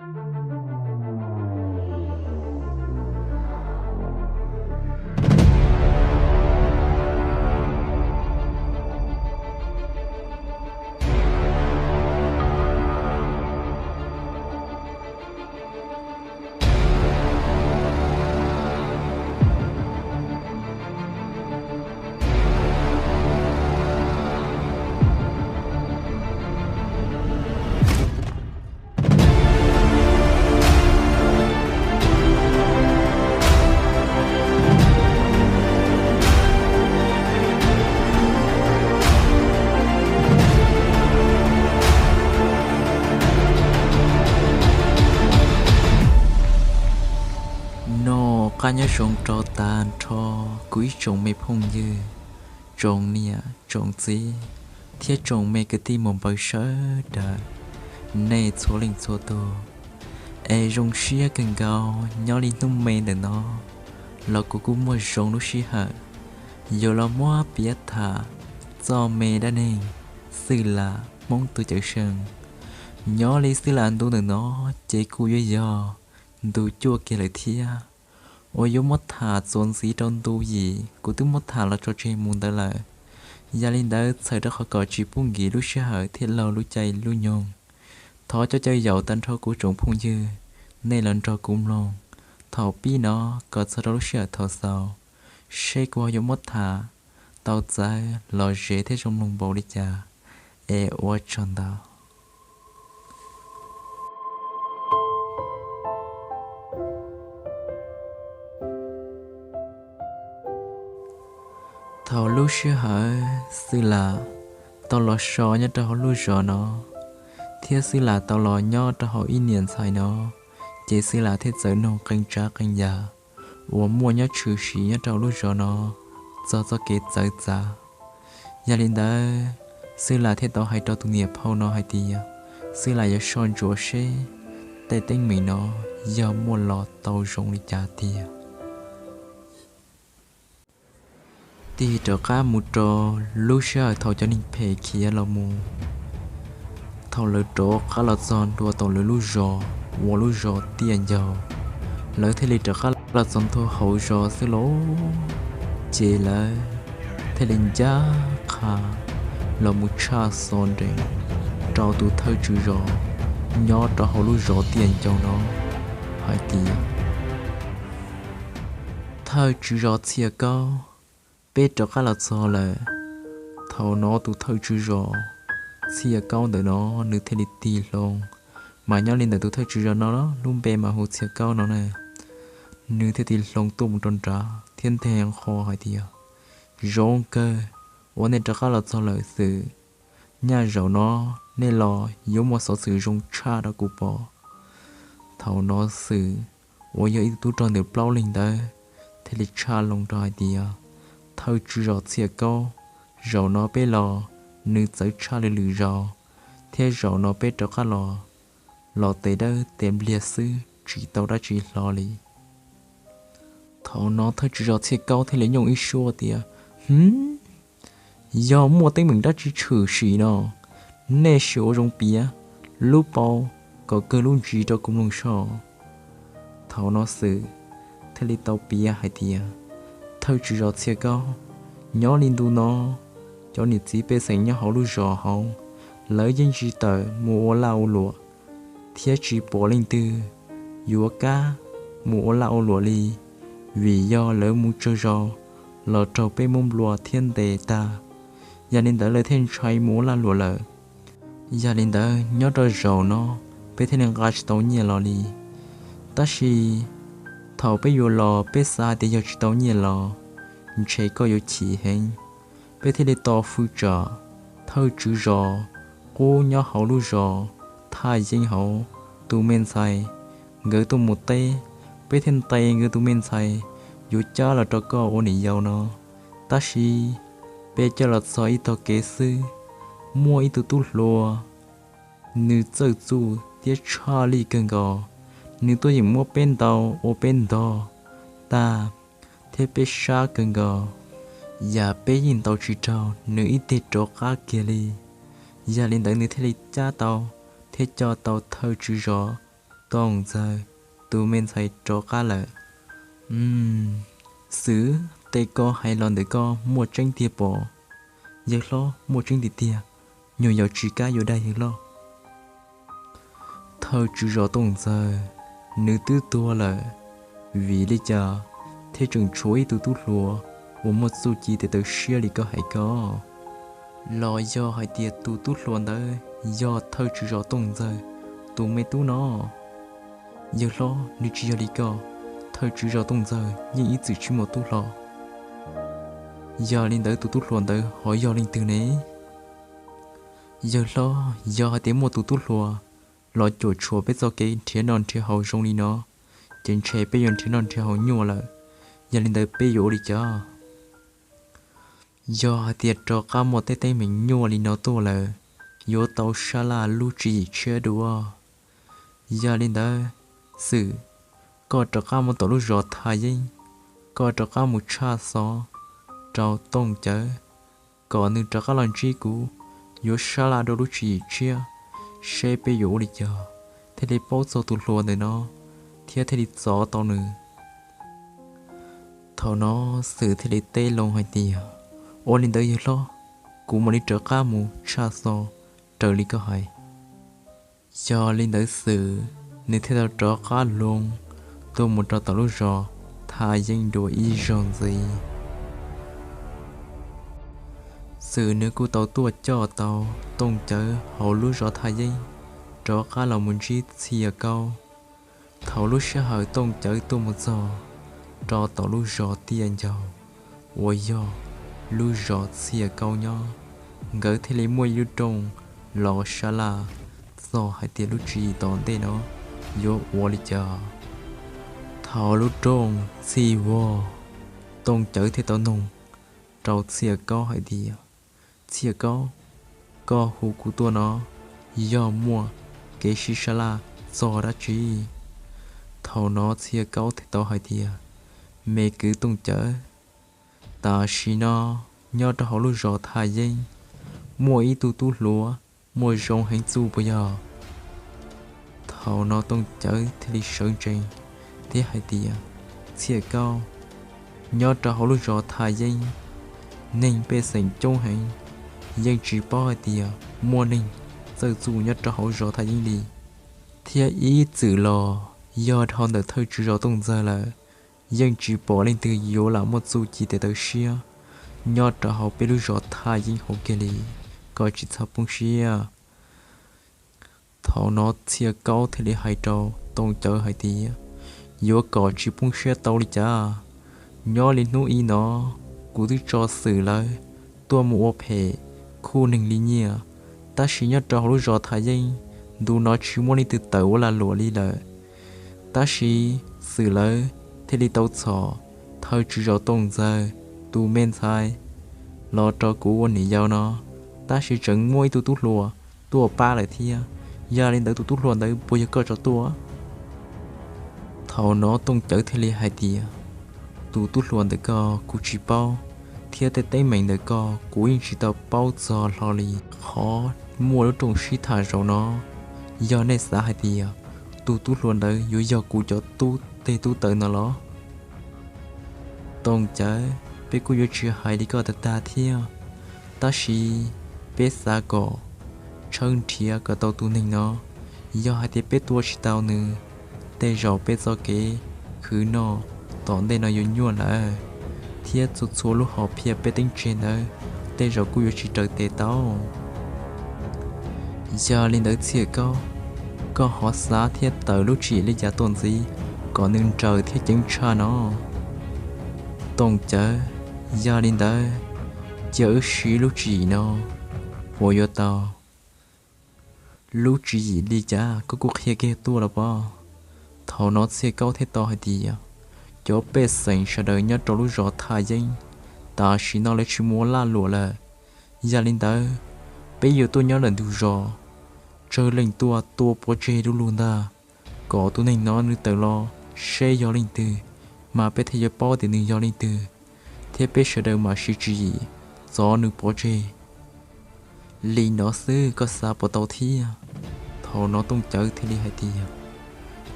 Noj qab nyob zoo rau tag nrho kuv ib tsoom me phooj ywg, tsoom niam tsoom txiv, thiab tsoom me kwv tij muam npawg sawv daws, nej txhua leej txhua tus. Es zoo siab kawg nkaus nyob li hnub me ntawm no los kuv kuj muaj zoo lub sij hawm yuav los muab piav tham txoj me dab neeg Xwb Lam Hmoob tus cawm seej. Nyob li Xwb Lam ntu ntawm no ces kuj yuav yog ntu cuaj kiag lawm thiab, uas yuav muab tham txuas ntxiv rau ntu yim kuv twb muab tham los tso tseg mus ntawd lawm. Yog li ntawd txhawm rau qhov kom tsis pub nkim lub sij hawm thiab laug lub caij lub nyoog, thov cov caw yaum tag nrho kuv tsoom phooj ywg, nej los nrog kuv mloog thaum pib no kom txog rau lub sij hawm thaum xaus, seb kuv ho yuav muab tham tau txawv los ze thiab zoo mloog npaum li cas. Es ua tsaug ntau. Thaum lub sij hawm Xwb Lam tau los so nyob rau hauv lub zos no, thiab Xwb Lam tau los nyob rau hauv ib niam ntxhais no, ces Xwb Lam thiaj txawm nug qee tsav qee yam uas muaj nyob tshwm sim nyob rau lub zos no txog txoj kev txawv txav. Yog li ntawd, Xwb Lam thiaj tau hais rau tus niam phauj no hais tias, Xwb Lam yuav soj ntsuam seb tej teeb meem no yog muaj los tau zoo li cas tiag. Tig rov qab mus rau lub sij hawm thaum cov neeg phem khiav los mus, thaum lawv rov qab los txog ntua tau lawv lub zos, ua lub zos tiaj ncaug, lawv thiaj li rov qab los txog ntua hauv zos xwb lauj. Ces lawv thiaj li ncaj qha los mus tshaj xov nrees rau tus thawj tswv zos nyob rau hauv lub zos tiaj ncaug no hais tias, Thawj tswv zos Txhiaj Kaub, peb rov qab los txog lawm. Thaum no tus thawj tswv zos Txhiaj Kaub ntawm no nws thiaj li tig hlo, mas nyob li ntawm tus thawj tswv zos no lub npe mas hu Txhiaj Kaub no na, nws thiaj tig hlo tuaj mus rau nrad thiab nthe nqho hais tias, Zoo kawg uas nej rov qab los txog lawm Xwm. Nyaj zaum no nej los yuav muaj xov xwm zoo tshaj rau kuv pom. Thaum no Xwm uas yog ib tug tub rog ntawm plaub leeg ntawd thiaj li tshaj loo rau hais tias, Thawj tswv zos Txhiaj Kaub, zaum no peb los nws txawv tshaj li lwm zaus, thiab zaum no peb rov qab los, los tes dawb tes npliag xwb tsis tau dab tsi hlo li. Thaum no thawj tswv zos Txhiaj Kaub thiaj li nyooj ib suab tias, Hwm, yog muaj teeb meem dab tsi tshwm sim no, nej sim ua zoo piav lub paus kom kawg lub ntsis rau kuv mloog soj. Thaum no Xwm thiaj li tau piav hais tias, Thawj tswv zos Txhiaj Kaub, nyob li ntu no, cov niam txiv pej xeem nyob hauv lub zos hauv, lawv yeej tsis tawm mus ua laj ua luam, thiab tsis pom leej twg yuav kam mus ua laj ua luam li, vim yog lawv mus tsawg zaus los raug peb muab nplua thiab ntes tag. Yog li ntawd lawv thiaj ntshai mus ua laj luam lawm. Yog li ntawd nyob rau zaum no peb thiaj li nqa tsis tau nyiaj los li. Tab sis thaum peb yuav los peb xav hais tias yog tsis tau nyiaj los ntshe koj yuav chim heev. Peb thiaj li tos hwj tsam thawj tswv zos qub nyob hauv lub zos Thaj Yeeb hauv tus me ntxhais, nkawd tuaj mus teb, peb thiaj ntes nkawd tus me ntxhais yuav cab los rau koj ua niam yau no. Tab sis peb coj los txog ib tog kev xwb, muaj ib tug tub hluas, nws txawj txuj thiab tshaj lij kawg nkaus. Nws tuaj yeem muab peb ntaus ua peb ntog tag, thiab peb sab kawg nkaus, yam peb yeej ntaus tsis raug nws ib teg rov qab kiag li. Yog li ntawd nws thiaj li cab tau thiab coj tau thawj tswv zos Tooj Ntxawg, tus me ntxhais rov qab lawm. Xwm, tej koj hais los ntawm koj muaj tseeb tiag pom? Yawg hlob, muaj tseeb tiag tiag, nyuag yaus tsis kam yuav dag yawg hlob. Thawj tswj zos Tooj Ntxawg, nws twb tuag lawm, vim li cas thiaj tseem tshuav ib tug tub hluas uas muaj txuj ci tes taw siab li koj hais ko? Los yog hais tias tus tub hluas ntawd yog thawj tswj zos Tooj Ntxawg tus me tub no? Yawg hlob, nws tsis yog li ko, thawj tswj zos Tooj Ntxawg yeej ib txwm tsis muaj tub hluas. Yog li ntawd tus tub hluas ntawd ho yog leej twg ne? Yawg hlob, yog hais tias muaj tus tub hluas los cuam tshuam peb txoj kev nrhiav noj nrhiav haus zoo li no, ces ntshe peb yuav nrhiav noj nrhiav haus nyuaj lawm. Yog li ntawd peb yuav ua li cas? Yog hais tias rov qab muaj tej teeb meem nyuaj li no tuaj lawm, yuav tau sab laj lub tswv yim tshiab dua. Yog li ntawd, Xwm, koj rov qab mus tom lub zos Thaj Yeeb, koj rov qab mus tshaj xov rau Tooj Cawv, kom nws rov qab los ntsib kuv, yuav sab laj dua lub tswv yim tshiab, seb peb yuav ua li cas thiaj li paub txog tus hluas ntawm no thiab thiaj li txov tau nws. Thaum no Xwm thiaj li teb loo hais tias, ua li ntawd yawg hlob, kuv mam li rov qab mus tshaj xov raws li koj hais. Yog li ntawd Xwm, nws thiaj tau rov qab loo tuaj mus rau tom lub zos Thaj Yeeb dua ib zaug ntxiv. Xwm nws kuj tau tuaj coj tau Tooj Cawv hauv lub zos Thaj Yeeb rov qab los mus ntsib Txhiaj Kaub. Thaum lub sij hawm Tooj Cawv tuaj mus txog rau tom lub zos Tiaj Ncaug uas yog lub zos Txhiaj Kaub nyob, nkawd thiaj li muaj ib lub rooj los sab laj txog hais tias lub tswv yim tom ntej no yuav ua li cas. Thaum lub rooj txhij vog, Tooj Cawv thiaj tau noog rau Txhiaj Kaub hais tias, Txhiaj Kaub, koj hu kuv tuaj no yog muaj kev sib sab laj txog dab tsi? Thaum no Txhiaj Kaub thiaj tau hais tias, me kwv Tooj Cawv, tam sim no nyob rau hauv lub zos Thaj Yeeb muaj ib tug tub hluas muaj zoo heev txuj puas yog? Thaum no Tooj Cawv thiaj li sawv ntsees thiab hais tias, Txhiaj Kaub, nyob rau hauv lub zos Thaj Yeeb, neeg pej xeem coob heev, yeej tsis paub hais tias muaj neeg txawj txuj nyob rau hauv zos Thaj Yeeb li. Thiab ib txwm los yog dhau ntawm thawj tswj zos Tooj Ntxawg lawm, yeej tsis pom leej twg yuav lam muaj txuj ci tes taw siab nyob rau hauv peb lub zos Thaj Yeeb hauv kiag li. Koj tsis txhob poob siab. Thaum no Txhiaj Kaub thiaj li hais rau Tooj Cawv hais tias, yuav kom tsis poob siab tau li cas? Nyob li hnub ib no kuv twb tso Xwm lawv tuaj mus ua phem khuj neeg li nyiaj, tab sis nyob rau hauv lub zos Thaj Yeeb ntu no tsis muaj leej twg tawm ua lag luam li lawm. Tab sis Xwm lawv thiaj li tau txhom thawj tswj zos Tooj Ntxawg tus me ntxhais los rau kuv ua niam yau no, tab sis tseem muaj ib tug tub hluas tuaj pab lawm thiab. Yog li ntawd tus tub hluas ntawd puas yog koj tso tuaj? Thaum no Tooj Cawv thiaj li hais tias, tus tub hluas ntawm koj kuv tsis paub, thiab tej teeb meem ntawm koj kuv yeej tsis tau paub txog hlo li. Qhov muaj lub rooj sib tham zaum no, yog nej xav hais tias tus tub hluas ntawd yuav yog kuv cov tub teg tub taw no los? Tooj Cawv, peb kuj yuav tsis hais li koj tag tag thiab, tab sis peb xav kom tshawb nrhiav kom tau tus neeg no. Yog hais tias peb tua tsis tau nws, tej zaum peb txoj kev khwv noj tom ntej no yuav nyuaj lawm, thiab txhua txhua lub hom phiaj peb teeb tseg ntawd tej zaum kuj yuav tsis raws tes tau. Yog li ntawd Txhiaj Kaub, koj ho xav thiab tawm lub tswv yim li cas tuaj ntxiv kom nws nrawm thiab ceev tshaj no? Tooj Cawv, yog li ntawd cia wb siv lub tswv yim no puas yuav tau? Lub tswv yim li cas koj kuj qhia kiag tuaj los pov. Thaum no Txhiaj Kaub thiaj tau hais tias, cov pej xeem sawv daws nyob rau lub zos Thaj Yeeb tam sim no lawv tsis mus ua lag luam lawm. Yog li ntawd, peb yuav tuaj nyob ntawm ntug zos, tsawg leej tuaj tua pov tseg du lug ntag, kom tus neeg no nws tawm los seb yog leej twg, mas peb thiaj yuav paub tias nws yog leej twg, thiab peb sawv daws mam siv tswv yim txov nws pov tseg. Li no xwb koj xav puas tau thiab? Thaum no Tooj Cawv thiaj li hais tias,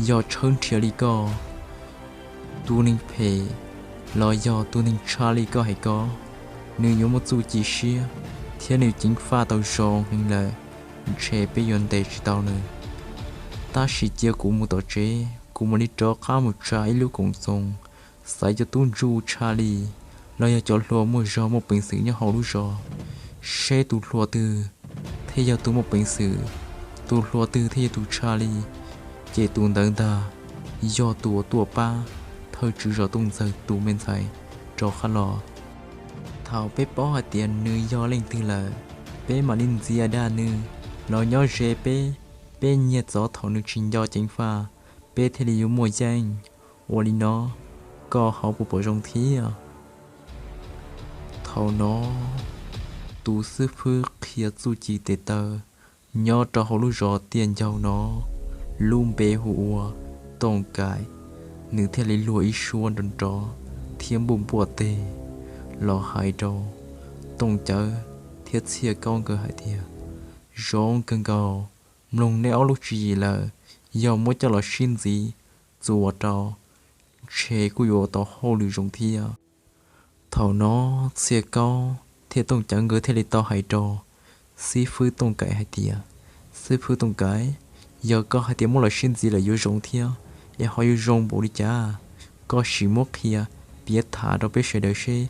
Yog tshawb nrhiav li koj, tus neeg phem los yog tus neeg tshaj li koj hais ko, nws yuav muaj txuj ci siab thiab nws ceev faj tau zoo heev lawm, ntshe peb yuav ntes tsis tau nws. Tab sis cia kuv mus tom tsev, kuv mam li rov qab mus tsa ib lub koom txoos, xaiv cov tub ntsuj tshaj li los yog cov hluas muaj zog muaj peev xwm nyob hauv lub zos, seb tus hluas twg thiaj yog tus muaj peev xwm, tus hluas twg thiaj yog tus tshaj li, ces tus ntawd ntag yog tus uas tuaj pab thawj tswv zos Tooj Ntxawg tus me ntxhais rov qab los. Thaum peb paub hais tias nws yog leej twg lawm, peb mam li ntxias dag nws los nyob ze peb, peb nyiag txov thaum nws tsis nco ceev faj, peb thiaj li yuav muaj yeej. Ua li no, koj ho puas pom zoo thiab? Thaum no, tus xib fwb qhia txuj ci tes taw nyob rau hauv lub zos Tiaj Ncaug no, lub npe hu ua Tooj Kaim, nws thiaj li luag ib suab nrov nrov thiab npuaj npuaj teg los hais rau Tooj Cawv thiab Txhiaj Kaub nkawd hais tias, Zoo kawg nkaus, mloog neb ob lub tswv yim lawm, yog muab coj los sib ntxiv txuas rau, ntshe kuj yuav tau hauj lwm zoo thiab. Thaum no Txhiaj Kaub thiab Tooj Cawv nkawd thiaj li tau hais rau xib fwb Tooj Kaim hais tias, Xib fwb Tooj Kaim, yog koj hais tias muab los sib ntxiv lawm yuav zoo thiab, es ho yuav zoo npaum li cas? Koj sim muab qhia piav tham rau peb sawv daws seb,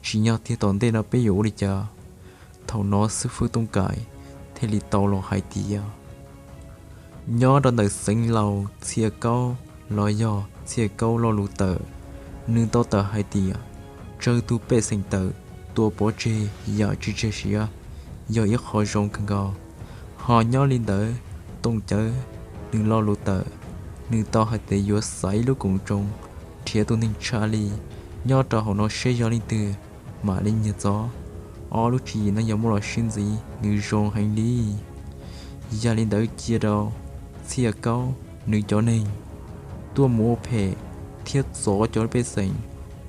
tsim nyog tiag tom ntej no peb yuav ua li cas? Thaum no xib fwb Tooj Kaim thiaj li tau los hais tias, nyob rau ntawm xeev laus Txhiaj Kaub los yog Txhiaj Kaub lo lus tawm, nws tau tawm hais tias, tsawg tus pej xeem tawm tua pov tseg yam tsis tseg siav yog ib qho zoo kawg nkaus. Ho nyob li ntawd Tooj Cawv nws lo lus tawm, nws tau hais tias yuav xaiv ib lub koom txoos nrhiav tus neeg tshaj li nyob rau hauv no seb yog leej twg mam li nyiag txov. Ob lub tswv yim no yog muab los sib ntxiv nws zoo heev li. Yog li ntawd cia rau Txhiaj Kaub nws cov neeg tuaj mus ua phem thiab txov cov pej xeem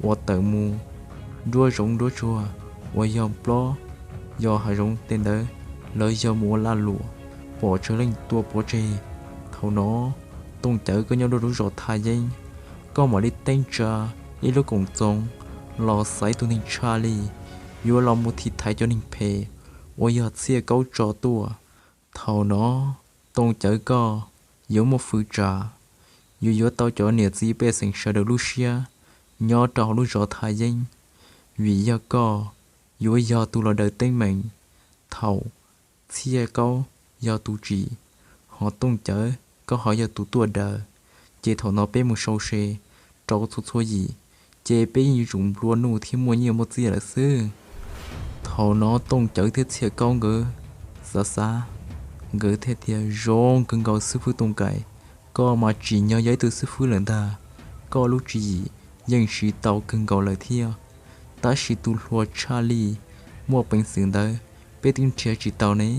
uas tawm mus nruab zoov nruab tsuag uas yog plob yog hav zoov tej ntawd, lawv yog mus ua lag luam pom tsawg leej tua pov tseg. Thaum no Tooj Cawv koj nyob rau lub zos Thaj Yeeb, koj mam li teeb tsa ib lub koom txoos los xaiv tus neeg tshaj li yuav los mus thim thaiv cov neeg phem uas yog Txhiaj Kaub tso tuaj. Thaum no Tooj Cawv koj yuav muaj fwv tsa, yuav yuav tau cov niam txiv pej xeem sawv daws lub siab nyob rau hauv lub zos Thaj Yeeb, vim yog koj yuav yog tus los daws teeb meem thaum Txhiaj Kaub yog tus tsim, ho Tooj Cawv koj ho yog tus tuaj daws. Ces thaum no peb mus sau se rau txhua txhua yim, ces peb yeej yuav tsum nplua nuj thiab muaj nyiaj muaj txiaj lawm xwb. Thaum no Tooj Cawv thiab Txhiaj Kaub nkawd xav xav, nkawd thiaj tias, zoo kawg nkaus xib fwb Tooj Kaim, koj mas tsim nyog yog ib tug xib fwb lawm ntag. Koj lub tswv yim yeej siv tau kawg nkaus lawm thiab, tab sis tus hluas tshaj li muaj peev xwm ntawd peb twb nrhiav tsis tau ne,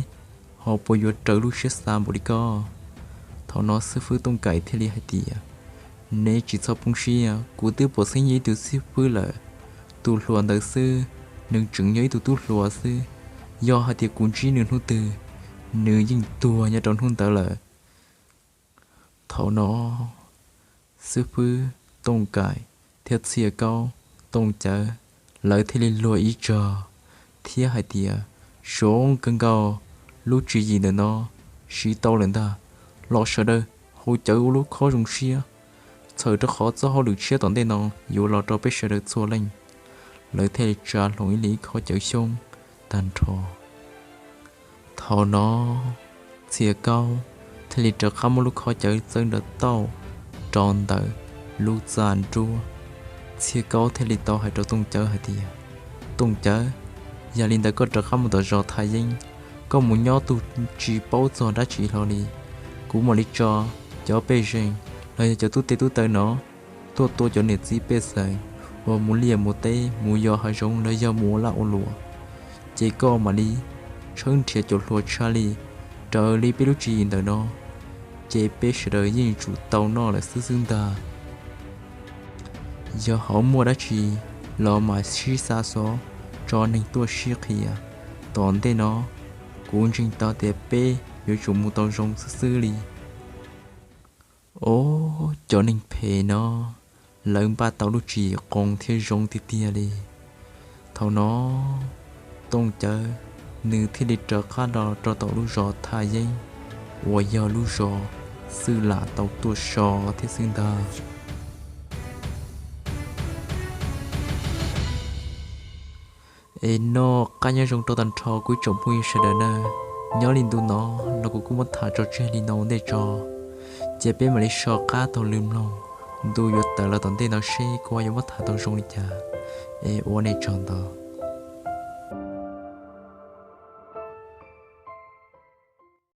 ho puas yuav raws lub siab xav npaum li koj? Thaum no xib fwb Tooj Kaim thiaj li hais tias, neb tsis txhob poob siab, kuv twb pom xeeb yog ib tug xib fwb lawm. Tus hluas ntawd xwb, nws tseem yog ib tug tub hluas xwb, yog hais tias kuv ntsib nws hnub twg, nws yeej tuag nyob rau hnub ntawd lawm. Thaum no xib fwb Tooj Kaim thiab Txhiaj Kaub, Tooj Cawv, lawv thiaj li luag ib zog thiab hais tias, zoo kawg nkaus, lub tswv yim ntawm no siv tau lawm ntag. Los sawv daws haus cawv ua lub khob zoo siab, txhawm rau qhov txoj hauj lwm tshiab tom ntej no yuav los rau peb sawv daws txhua leej. Lawv thiaj li tsa hlo ib leeg ib khob cawv xyoob tag nrho. Thaum no Txhiaj Kaub thiaj li rov qab muab lub khob cawv txawb nrov tauj rau ntawm lub txaj nruab. Txhiaj Kaub thiaj li tau hais rau Tooj Cawv hais tias, Tooj Cawv, yog li ntawd koj rov qab mus tom zos Thaj Yeeb, koj mus nyob tu tsis paub txog dab tsi hlo li. Kuv mam li tso cov pej xeem los yog cov tub teg tub taw no tuaj tua cov niam txiv pej xeem uas mus liaj mus teb, mus yos hav zoov los yog mus ua laj ua luam. Ces koj mam li tshawb nrhiav cov hluas tshaj li raws li peb lub tswv yim ntawm no, ces peb sawv daws yeej tsum tau noj lawm xwb xwb ntag. Yog ho muaj dab tsi los mam sib xa xov tso neeg tuaj sib qhia. Tom ntej no kuv ntseeg tau tias peb yuav tsum mus tau zoo xwb xwb li. Ob cov neeg phem no, lawv npaj tau lub tswv yim zoo thiab zoo tiag tiag li. Thaum no Tooj Cawv nws thiaj li rov qab los rau tom lub zos Thaj Yeeb, uas yog lub zos Xwb Lam tau tuaj so thiab xwb ntag. Es noj qab nyob zoo rau tag nrho kuv ib tsoom phooj ywg sawv daws na. Nyob li ntu no los kuv kuj muab tham tso tseg li no ua ntej tso, cia peb mam li so qab taug lw mloog ntu yuav tawm los tom ntej no seb kuv yuav muab tham tau zoo li cas. Es ua nej tsaug ntau.